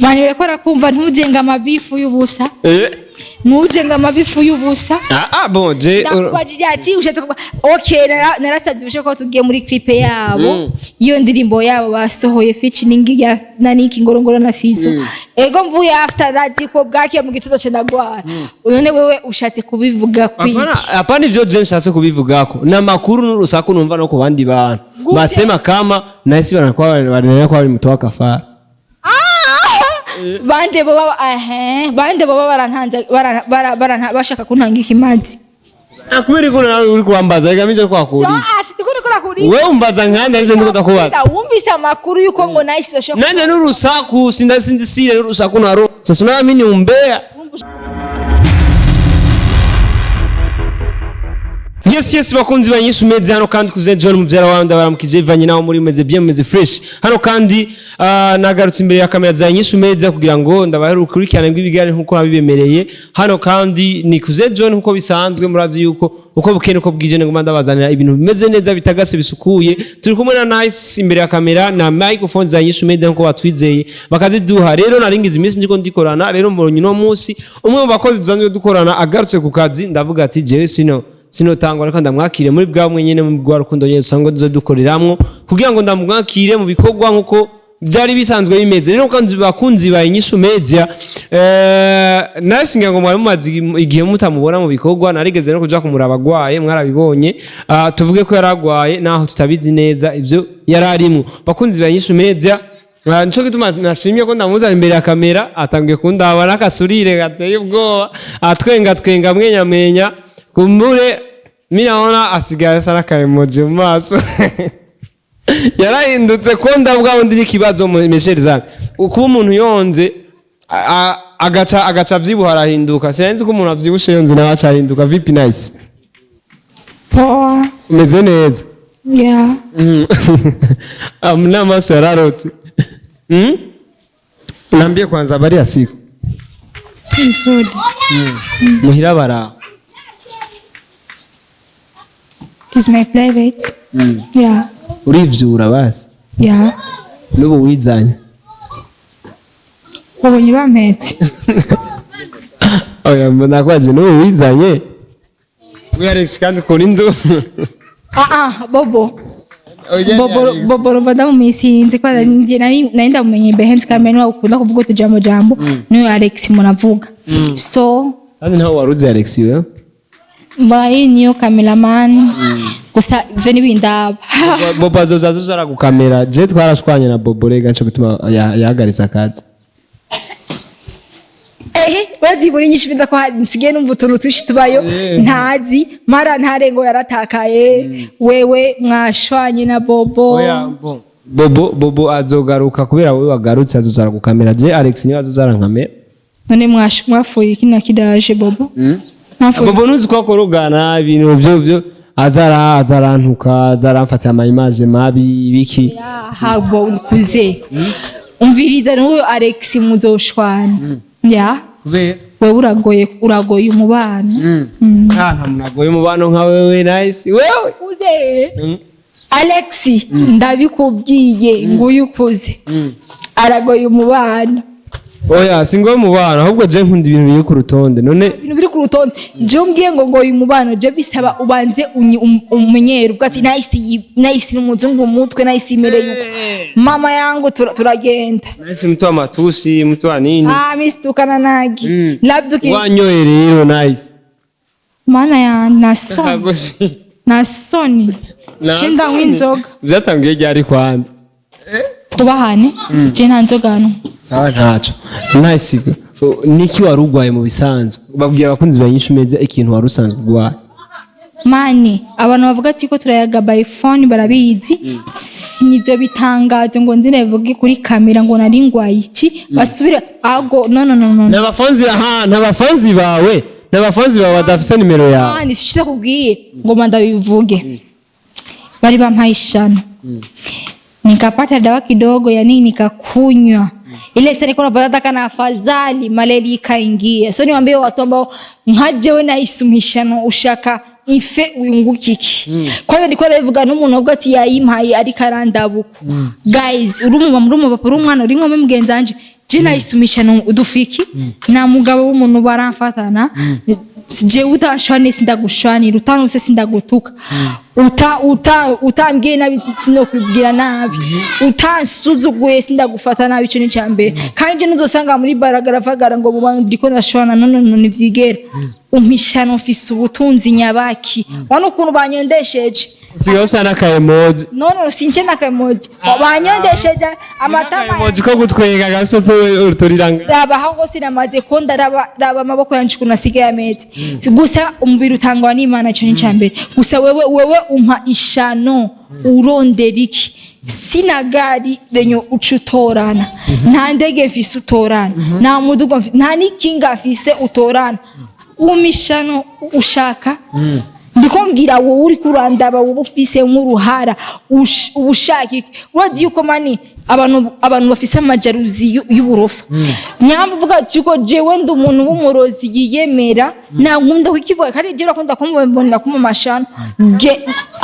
Mani urekora kumva ntujenga amabifu y'ubusa. Ntujenga amabifu y'ubusa. Ah ah, bon, je Ndakubajije ati ushatse kuba okay, narasabye ubushe ko tugiye muri clip yabo, iyo ndirimbo yabo basohoye featuring ya Naniki Ngorongoro na Fizo. Ego, mvuye after that ko bwakiye mu gitondo ce ndagwara. None wewe ushatse kubivuga kwiki? Hapana, hapana, ivyo je nshatse kubivugako na makuru n'urusaku numva no ku bandi bantu. Gute? Basema kama nahisi banakuwa banakuwa balimtoa kafara. Bande boba ehe, bande boba barantanze bashaka kuntanga ikimazi. Ah, kubera ko nawe uri kuwambaza reka mije kwakuriza. Ah, sitiko niko nakuriza. Wewe umbaza nkanda nje ndiko ndakubaza. Wumvise amakuru yuko ngo Nice bashaka Nanje n'urusaku sinda sindisire n'urusaku naro. Sasa unaamini umbea. Yes, bakunzi ba Nyishu Media, hano kandi kuze John muvyara wawe ndabaramukije ivanye naho muri meze bien, meze fresh. Hano kandi nagarutse imbere ya kamera za Nyishu Media kugira ngo ndabahere ukurikirane rw'ibiganiro nkuko nabibemereye. Hano kandi ni kuze John nkuko bisanzwe, murazi yuko uko bukene uko bwije ngoma ndabazanira ibintu bimeze neza, bitagase, bisukuye. Turi kumwe na Nice imbere ya kamera na microphone za Nyishu Media nkuko batwizeye bakaziduha. Rero naringize iminsi ndiko ndikorana, rero mbonye uno munsi umwe mu bakozi dusanzwe dukorana agarutse ku kazi, ndavuga ati jewe sino sinotangwa, reka ndamwakire muri bwa mwe nyene, mu bwa rukundo nyene dusanzwe dukoreramwo, kugira ngo ndamwakire mu bikorwa nkuko byari bisanzwe bimeze. Rero kandi bakunzi ba Inyishu Media, nasi ngira ngo mwari mumaze igihe mutamubona mu bikorwa. Narigeze no kuja kumuraba agwaye, mwarabibonye. Tuvuge ko yaragwaye naho tutabizi neza ivyo yararimwo. Bakunzi ba Inyishu Media, nico gituma nashimye ko ndamuzana imbere ya kamera. Atangiye kundaba n'akasurire gateye ubwoba, atwenga twenga, mwenya mwenya. Kumbure mi naona asigaye asa n'akaemoji mu maso, yarahindutse. Ko ndabwa undi n'ikibazo mu mesheri zange, kuba umuntu yonze agaca avyibuha arahinduka. Sinzi ko umuntu avyibushe yonze nawe aca ahinduka. Vipi Nice? Poa. Umeze neza? Yeah. N'amaso yararotse. Nambie kwanza, habari ya siku? Nzuri. Muhira bara Is my private. Yeah. Urivyura basi? Yeah. N'ubu wizanye? Babonye bampetse. Oya, mbona kwaje n'ubu wizanye we Alex kandi kuri ndu. Ah ah, Bobo. Bobo Bobo rumva ndamumisinze kubera njye nari ndamumenye behind camera, niwe ukunda kuvuga utujambo jambo, niwe Alex munavuga. So kandi ntawe waruzi Alex we. Mbona iyi niyo cameraman gusa, ibyo ntibindaba. Bobo azoza azoza aragukamera. Je twarashwanye na Bobo rega, nico gituma yahagaritse akazi. Ehe, bazi muri nyinshi biza ko nsigaye numva utuntu twinshi tubayo ntazi mara ntare ngo yaratakaye. Wewe mwashwanye na Bobo? Bobo azogaruka kubera wowe wagarutse, azoza aragukamera. Je Alex niwe azoza arankamera. None mwafuye iki na kidaje Bobo? Mwafuye? Bobo ntuzi ko akorogana ibintu vyo azara azarantuka, azaramfatira ama image mabi biki. Habo kuze umviriza n'uwo Alex muzoshwana ya. Kubera? Wewe uragoye umubano. Ah, nta muntu agoye umubano nka wewe Nice wewe. Kuze Alex, ndabikubwiye nguyu ukuze aragoye umubano. Oya, singoye umubano, ahubwo je nkunda ibintu biri ku rutonde none. Ibintu biri ku rutonde, je umbwiye ngo ngoye umubano, je bisaba ubanze umenyere ubwo ati Nice Nice ni umuzungu mu mutwe, Nice imereye uko mama yangu turagenda. Nice mtu wa matusi, mtu wa nini? Ah, mimi situkana nagi labda Wanyoye rero Nice? Mana ya nasoni nasoni je ndanywa inzoga. Vyatanguye ryari kwanza? Twubahane, je nta nzoga hano. Sawa, ntaco. Nice, niki wari urwaye mu bisanzwe? Babwira abakunzi ba Nyishu Media ikintu wari usanzwe urwaye. Mani abantu bavuga ati ko turayaga by phone barabizi. Nivyo bitangaje ngo nzi nabivuge kuri kamera ngo nari ngwaye iki, basubire ago no no no no. N'abafanzi, aha n'abafanzi bawe, n'abafanzi bawe badafise nimero yawe. Mani sishize kubwiye ngo manda bivuge, bari bampaye ishano, nikapata dawa kidogo ya nini nikakunywa ile sasa nilikuwa napata kana afadhali, malaria ikaingia. So niwaambie watu ambao nka jewe nayisumishano ushaka Ife wunguka iki? Kwanza ndiko ndabivuga n'umuntu avuga ati yayimpaye, ariko arandabuka. Guys, uri umumama, uri umupapa, uri umwana, uri inkumi mugenzi wanje, je nayisumisha no udufiki nta mugabo w'umuntu baramfatana. Jewe utanshwane sindagushwanira, utanuse sindagutuka, uta uta utambwiye nabi sinokwibwira nabi, utansuzuguye sindagufata nabi. Ico ni icambere. Kandi je ntuzosanga muri baragaravagara ngo muba ndiko ndashwana. No, no, no, ntivyigera. Umpishano mfise ubutunzi nyabaki? Wana ukuntu banyondesheje. Usigaye usa n'akayemoji. No, no, since n'akayemoji banyondesheje amatama. Akayemoji ko gutwenga gasa turiranga. Raba aho hose namaze ko ndaraba, raba amaboko yanje ukuntu asigaye ameze. Gusa umubiri utangwa n'Imana, ico ni icambere. Gusa wewe umpa ishano urondera iki? Sina gari renyo uca utorana, nta ndege mfise utorana, nta mudugo mfise, nta n'ikinga mfise utorana. Umishano ushaka, ndiko mbwira wowe uri kurandaba, wowe ufise nk'uruhara, ushaka iki? Urazi yuko mani abantu bafise amajaruzi y'uburofa. Nyamba uvuga ati yuko jewe ndi umuntu w'umurozi yiyemera, nta nkunda kukivuga, kandi jewe urakunda kumubonera kuma mashano ge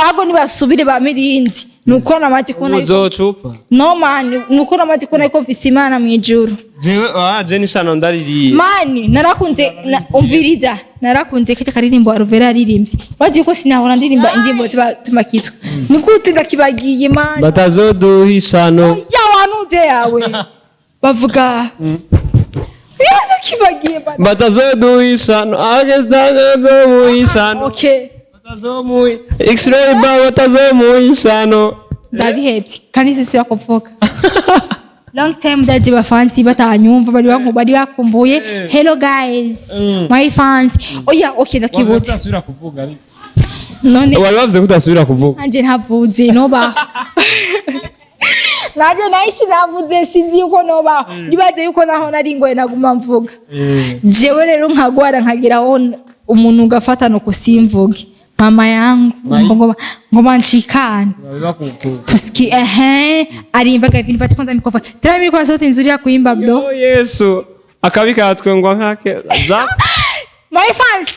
ago nibasubire ba mirindi, nuko namaze kubona Uzocupa. No man, nuko namaze kubona yuko mfise Imana mw'ijuru. Jewe je n'ishano ndaririye. Mani narakunze umviriza, narakunze kajya karirimbo Alvera yaririmbye. Urazi ko sinahora ndirimba indirimbo ziba zimakitswe, ni gute ndakibagiye mani? Batazoduha ishano. Ya wanuze yawe bavuga ya ndakibagiye Batazoduha ishano agestazomuha ishano. Okay. Batazomuha x-ray ba batazomuha ishano. Ndabihebye kandi sisi kuvuga long time. Ndazi bafansi batanyumva, bari bakumbuye. Hello guys, my fans. Oya, okay, ndakibutse. Utasubira kuvuga ariko. None wari bavuze ko utasubira kuvuga. Nanje ntavuze noba, nanje nahise navuze, sinzi yuko noba nibaze yuko naho nari ngoye naguma mvuga. Jewe rero nkagwara nkageraho umuntu ugafata no kusimvuge mama yangu ngo banshikane tusikie. Ehe, aliimbaga hivi. Nipatie kwanza microphone tena, mimi kwa sauti nzuri ya kuimba bro. Yo Yesu, akabi karatwengwa nkake za My fans,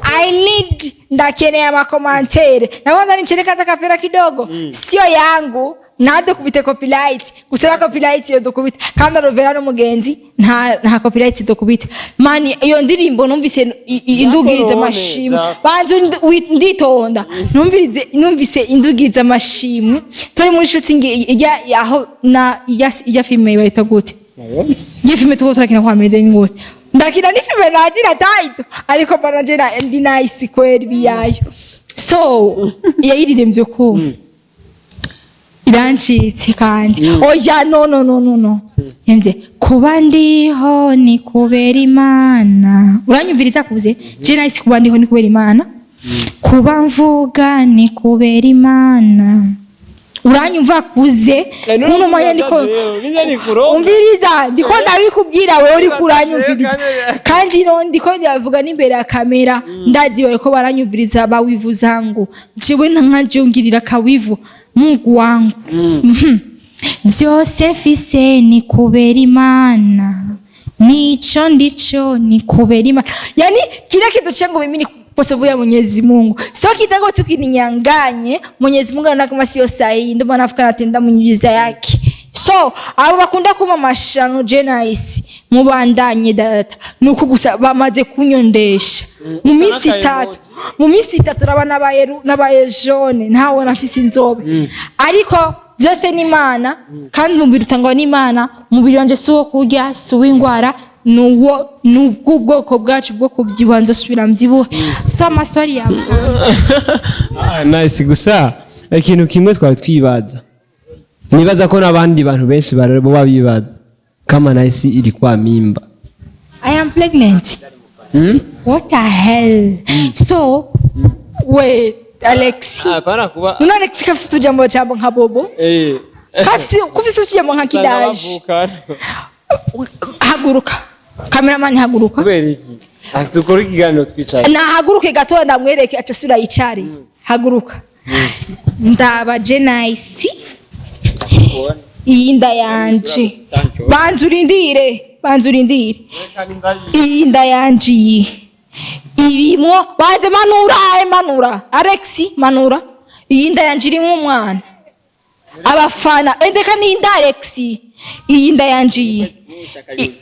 I need, ndakeneye amakomantere. Na kwanza nicheleka kapera kidogo, sio yangu, nadukubite copyright. Gusa na copyright yo dukubita kandi Alvera n'umugenzi, nta copyright dukubita. Mani iyo ndirimbo numvise indugiriza amashimwe. Banzu nditonda numvirize, numvise indugiriza amashimwe turi muri shooting ijya aho na ijya filme bayita gute? Iyo filme tuko turakina kwa Mede ni gute? Ndakina ni filme nagira title, ariko mbona je na ndi nice kweli biyayo. So yayiririmbye ko irancitse kandi oya, no, no, no, no, no, yemvye kuba ndiho ni kubera Imana. Uranyumviriza kuze je nice, kuba ndiho ni kubera Imana, kuba mvuga ni kubera Imana. Uranyumva kuze kuno mwanya ndiko umviriza, ndiko ndabikubwira wewe uriko uranyumviriza, kandi no ndiko ndavuga n'imbere ya kamera, ndazi bariko baranyumviriza bawivuza ngo jewe nkaje ngirira kawivu Mungu wangu. Vyose mfise ni kubera Imana, nico ndico ni kubera Imana. Yani kila kitu changu mimi ni kwa sababu ya Mwenyezi Mungu. Sio kitako tu kininyanganye, Mwenyezi Mungu anaona kama sio sahihi, ndio maana afika anatenda miujiza yake. So abo bakunda kuba amashano je nice mubandanye data, nuko gusa bamaze kunyondesha mu minsi 3, mu minsi 3 raba nabaye jaune, ntawe nafise inzobe, ariko byose ni Imana. Kandi umubiri utangwa n'Imana. Umubiri wanje si uwo kurya, si uw'indwara, nuwo nubw'ubwoko bwacu bwo kubyibuha, nzosubira mbyibuhe. So amaswali yawe. Ah, nice. Gusa ikintu kimwe twari twibaza, nibaza ko n'abandi bantu benshi baba bibaza kama Nice iri kwa mimba. I am pregnant. What the hell? So wait, Alexi. Hapana kuba None Alexi kafise utujambo jambo nka Bobo, kafise kufise utujambo nka Kidaje. Haguruka cameraman, haguruka. Kubera iki? Dukora ikiganiro twicaye. Nahaguruke gato ndamwereke, aca asubira yicare. Haguruka ndaba je nice iyi nda yanje. Banza urindire, banza urindire. Iyi nda yanje iyi Irimwo banze manura, manura Alex, manura. Iyi nda yanje irimwo umwana. Abafana endeka ni inda, Alex. Iyi nda yanje iyi,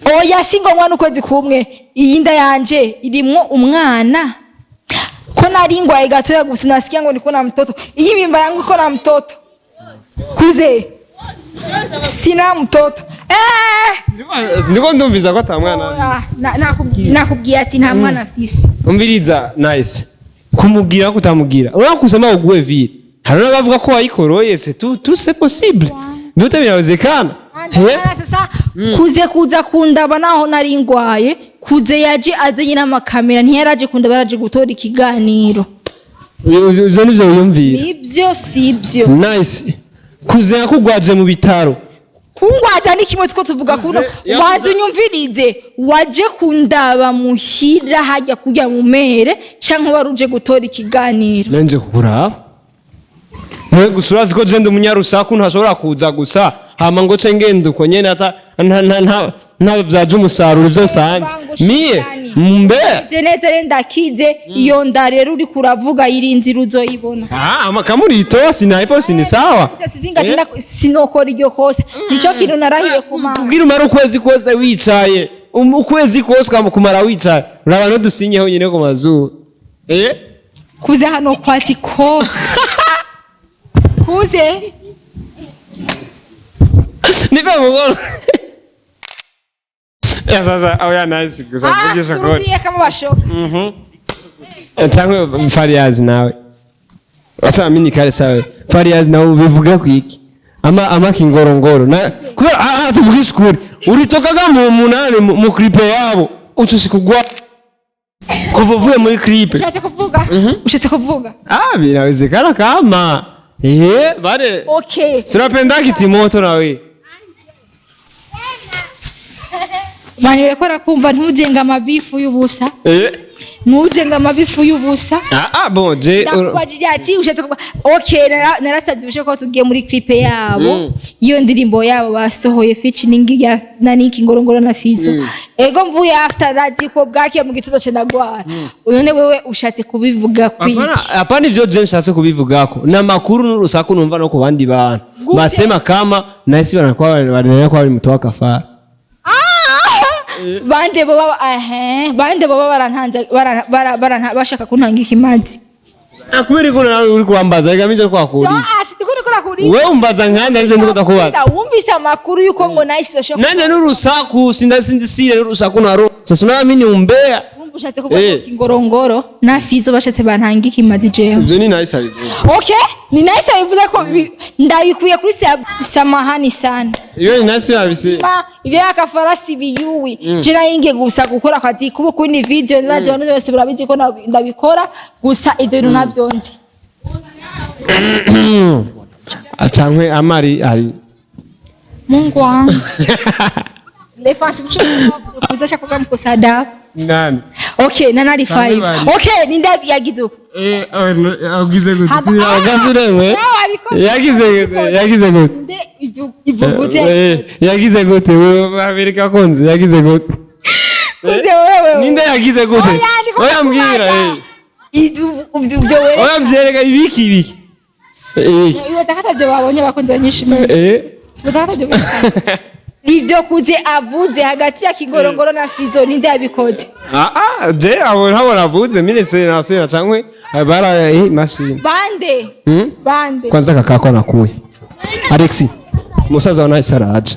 oya, si ngombwa n'ukwezi kumwe. Iyi nda yanje irimwo umwana. Ko nari ngwaye gatoya gusa, nasikia ngo niko na mtoto. Iyi mimba yangu iko na mtoto? Kuze, sina mtoto, eh. Ndiko ndumviza ko ata mwana. Oya, nakubwiye ati nta mwana afise. Umviriza, Nice, kumubwira ko utamubwira, urabona kusema uguwe vile. Hari n'abavuga ko wayikoroye, c'est tout, tout c'est possible, vyote vinawezekana. Eh? Sasa kuze kuza kundaba naho nari ngwaye, kuze yaje azanye n'amakamera, ntiyaraje kundaba, yaraje gutora ikiganiro. Ivyo nivyo wiyumvira? Nibyo, sibyo? Nice, kuze yakugwaje mu bitaro. Kungwaza ni kimwe two tuvuga Kuze kuno. Waje unyumvirize, waje kundaba muhira hajya kujya mu mere, canke wari uje gutora ikiganiro? Nanje kukuraba mwe gusa, urazi ko je ndi umunyarusaku, ntashobora kuza gusa hama ngo ce ngenda uko nyene ata nta vyaje umusaruro ivyo sanze miye mbe. Neze neza rero, ndakize. Iyo nda rero uriko uravuga irinzira uzoyibona. Ah, ama kama ulitoa sinaipo sini sawa. Sizingatinda, sinokora iryo kosa. Nico kintu narahiye kumana. Kubwira umara ukwezi kose wicaye, ukwezi kose ukamara wicaye, uraba nudusinyeho nyine ku mazuru, eh. Kuze hano kwati ko kuze. Nipe mkono ya sasa. Oya, Nice, gusa kuvugisha kuri Turudiye kama bashoka. Cyangwa Fariaz nawe wacha mimi nikale sawe. Fariaz nawe ubivuga kwiki ama kingorongoro na kubera tuvugishe ukuri, ulitokaga mu munani mu clip yabo ucusikugwa kuva uvuye muri clip. Ushatse kuvuga, ushatse kuvuga? Ah, vinawezekana kama bare. Okay. Sinapenda kitimoto nawe. Bantu ko rakumva, ntujenga amabifu y'ubusa. Ntujenga amabifu y'ubusa. Ah, bon, je Ndakubajije ati ushatse kuvuga. Okay, narasabye ubushe ko tugiye muri clip yabo, iyo ndirimbo yabo basohoye featuring ya nani, Kingorongoro na Fizo. Ego, mvuye after that ko bwakiye mu gitondo ce ndagwara. None wewe ushatse kubivuga kwiki? Hapana, hapana, ivyo je nshatse kubivugako na makuru n'urusaku numva no ku bandi bantu. Gute? Basema kama nahisi banakuwa banakuwa bari mutoa kafara. Bande baba, bande baba barantanze bashaka kuntanga ikimazi. Kubera ko nawe uri kuwambaza reka mije kwakuriza. Ah, ndiko nakuriza. Wewe umbaza nkandi ariko ndiko ndakubaza. Wumvise amakuru yuko ngo Nice bashaka Nanje n'urusaku sindasindisire n'urusaku naro sasa unamini umbea. Wumva ushatse kuvuga Eh. ko Kingorongoro na Fizo bashatse bantanga ikimazi jewe? Ivyo ni Nice abivuze. Okay, ni Nice abivuze ko ndabikuye kuri samahani sana. Iyo ni Nice abise. Ma ivyo yakafarasi biyuwi, je nayingiye gusa gukora akazi kubo kuri video, ndazi abantu bose barabizi ko ndabikora gusa, ivyo bintu navyo nzi. Acangwe amari ari. Mungu wangu. Defense kuzasha kuga mkosa adabu. Nani? Okay, na nari Bamwe 5. bari. Okay, ninde yagize uko? Eh, agize gute? Nawe wabikoze. Yagize gute? Yagize gute? Ninde ivyo ivuze? Yagize gute? Wewe Amerika konzi yagize gute? Kuze wewe. Ninde yagize gute? Oya, ndiko Oya, mbwira. ndakubaza. Ivyo ivyo wewe. Oya, mbyereka ibiki ibiki. Iwe takata babonye bakunze nyishimye. Utakata ivyo kuze avuze hagati ya Kigorongoro na Fizo, ninde yabikoze? Ah, je abo ntabo navuze mine se nasera cyangwa bara mashini. Bande. Hmm? Bande. Kwanza kakako nakuye. Alexi, musaza wa Nice araje.